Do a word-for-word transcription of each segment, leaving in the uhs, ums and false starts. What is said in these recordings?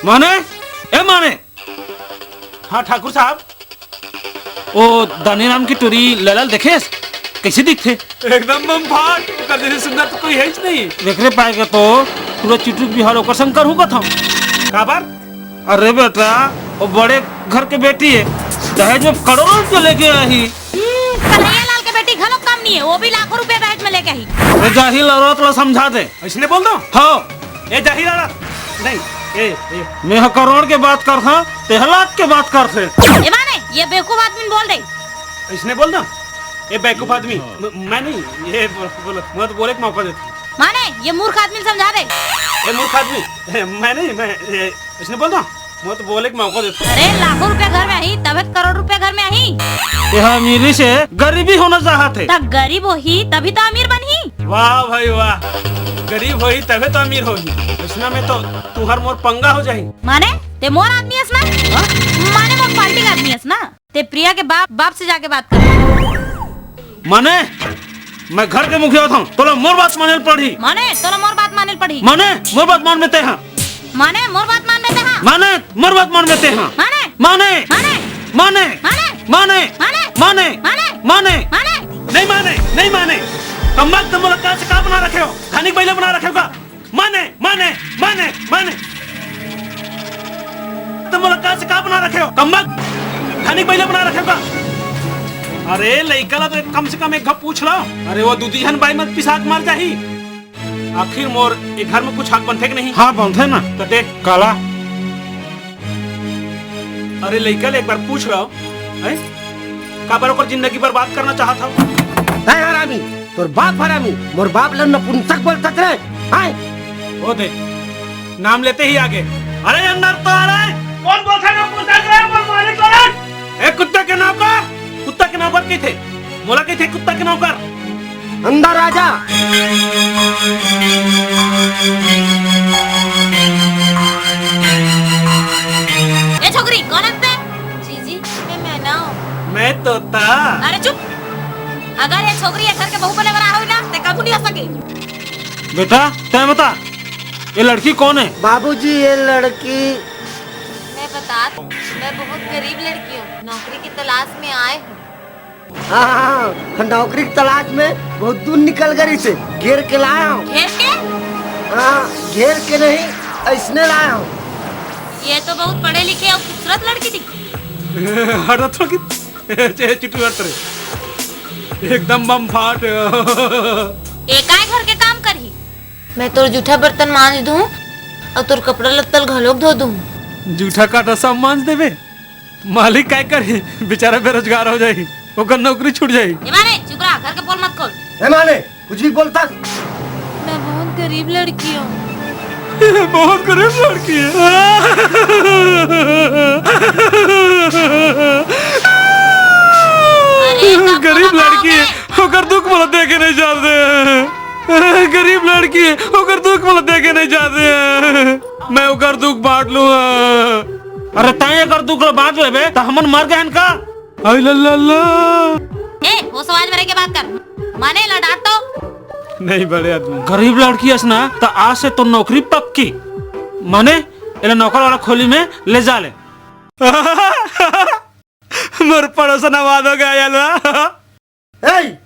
माने, ए माने। हाँ ठाकुर साहब। ओ दानी राम के टुरी लैला ल देखेस? कइसे दिखथे? एकदम बम फाट, ओकर जइसे सुंदर तो कोई हेच नहीं। एकरे पाय के तो पूरा चिटुक बिहार ओकर संग करहूं कथंव। काबर? अरे बेटा, ओ बड़े घर के बेटी हे, दहेज में करोड़ों रुपया लेके आही। हम्म, कन्हैया लाल के बेटी घलो कम नहीं हे, ओ भी लाखों रुपया दहेज में लेके आही। ए जाहिल औरत ला समझा दे। अइसने बोल दंव? हाँ। ए जाहिल औरत, नहीं, ए, ए। मैं ह करोड़ के बात करथंव, तें ह लाख के बात करथे। ए माने, ये बेवकूफ आदमी ल बोल दे। अइसने बोल दंव? ए बेवकूफ आदमी, म-, मैं नहीं, ये बो-, बोलो, मैं तो बोले के मौका देथंव। माने, ये मूर्ख आदमी ल समझा दे। ए मूर्ख आदमी, ए, मैं नहीं, मैं, ए, अइसने बोल दंव, मैं तो बोले के मौका देथंव। अरे, लाखों रुपया घर में आही, तभे तो करोड़ रुपया घर में आही। ये ह अमीरी से गरीबी होना चाहत हे। त गरीब होही, तभी तो अमीर बनही। वाह भाई वाह, गरीब होही तभे तो अमीर होही। अइसना में तो तुंहर मोर पंगा हो जाही। माने, तें मोर आदमी हस ना? हाँ? माने, मोर पार्टी के आदमी हस ना? तें प्रिया के बाप, बाप से जाके बात कर। माने, मैं घर के मुखिया हंव, तोला मोर बात माने ल पड़ही। माने, तोला मोर बात माने ल पड़ही। माने, मोर बात मान में तें हा। माने, मोर बात मान में तें हा। माने, मोर बात मान में तें हा। माने, माने, माने, माने, माने, माने, माने, माने, माने, माने, माने। माने। नहीं माने, नहीं माने। कम्मा तें मोला का से का बना रखे हो? धनिक बइला बना रखे हो का? माने, माने, माने, माने। तें मोला का से का बना रखे हो? कम्मा धनिक बइला बना रखे हो का? अरे लइका ला तो कम से कम एक घांव पूछ लो। अरे वो दूधी झन बाई मत पिसा के मर जाही। आखिर मोर ए घर में कुछ हक बनथे कि नहीं? हाँ, बनथे ना। त दे। काला? अरे लइका ले एक बार पूछ लो, हैं? काबर ओकर जिंदगी बर्बाद करना चाहत हव? ए हरामी, तोर बाप हरामी, मोर बाप ल नपुंसक बोलथस रे, हैं? ओ दे, नाम लेते ही आगे। अरे अंदर तो आ रे। कौन बोलथे नपुंसक रे? बोल मालिक ला। ए कुत्ता के नौकर, कुत्ता के नौकर कहिथे, मोला कहिथे कुत्ता के नौकर। अंदर आजा। ए छोकरी, कौन हस तें? जीजी, मैं मैना हंव। मैं तोता। अरे चुप। अगर ये छोकरी ये घर के बहू बने बर आए होही ना, ते कभू नहीं हो सके। बेटा, तें बता, ये लड़की कौन हे? बाबूजी, ये लड़की मैं बता, मैं बहुत गरीब लड़की हूँ, नौकरी की तलाश में आए हूँ। हाँ, हाँ, हाँ, नौकरी की तलाश में बहुत दूर निकल गई से, घेर के लाया हूँ। घेर के? हाँ, घेर के नहीं, अइसने लाया हूँ। ये तो बहुत पढ़े लिखे और खूबसूरत लड़की दिखती। हटत हो कि ए, चिट्टू हट रे। एकदम बम फाट। ए काय घर के काम करही? मैं तोर जूठा बर्तन मांज दूं और तोर कपड़ा लत्ता ल घलोक धो दूं। जूठा काटा सब मांज देबे। मालिक काय करही? बेचारा बेरोजगार हो जाही, ओकर नौकरी छूट जाही। ए माने, चुप रहा, घर के पोल मत खोल। ए माने, कुछ भी बोलथस। मैं बहुत गरीब लड़की हूँ। बहुत गरीब लड़की है। अरे, गरीब लड़की है, ओकर दुख मोला देखे नहीं जाते। गरीब लड़की है, ओकर दुख मोला देखे नहीं जाते। मैं ओकर दुख बांट लूंगा। अरे, तैं अगर दुख ला बांट लेबे, त हमन मर गए हन का? आई ला ला ला। ए, वो समाज में रह के बात कर। माने ला डांट तो। नहीं बड़े आदमी। गरीब लड़की हस ना, त आज से तो नौकरी पक्की। माने, एला नौकर वाला खोली में ले जा ले। मोर पड़ोसन आबाद हो गया याला। ए,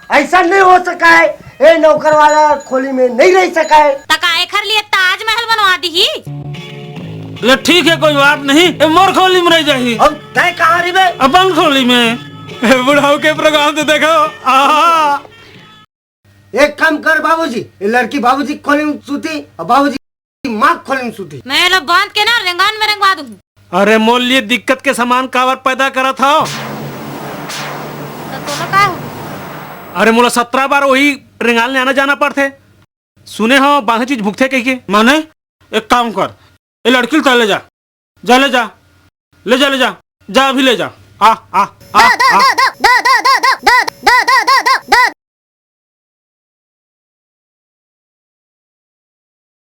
ऐसा नहीं हो सका है। ए, नौकर वाला खोली में नहीं रह सका है। तका एखर लिए ताजमहल बनवा दी ही। ले ठीक है, कोई बात नहीं, ए मोर खोली में रह जाही। अब तय कहाँ रहिबे? अपन खोली में। ए, बुढ़ाऊ के प्रोग्राम तो देखो। आहा। एक काम कर बाबूजी, ये लड़की बाबूजी की खोली में सूती और बाबूजी की माँ की खोली में सूती। मैं लो बांध के ना रेंगान में रेंगवा दूँ। अरे मोर लिए दिक्कत के सामान काबर पैदा करत हव? तो तोला का हो? अरे मोला सत्रह बार वही रेंगाल ले आना जाना पड़थे। सुने हो बांधा चीज भुगते कह के। माने एक काम कर, ए लड़की ल ले जा, जा ले जा, ले जा, ले जा, जा अभी ले जा, आ आ आ।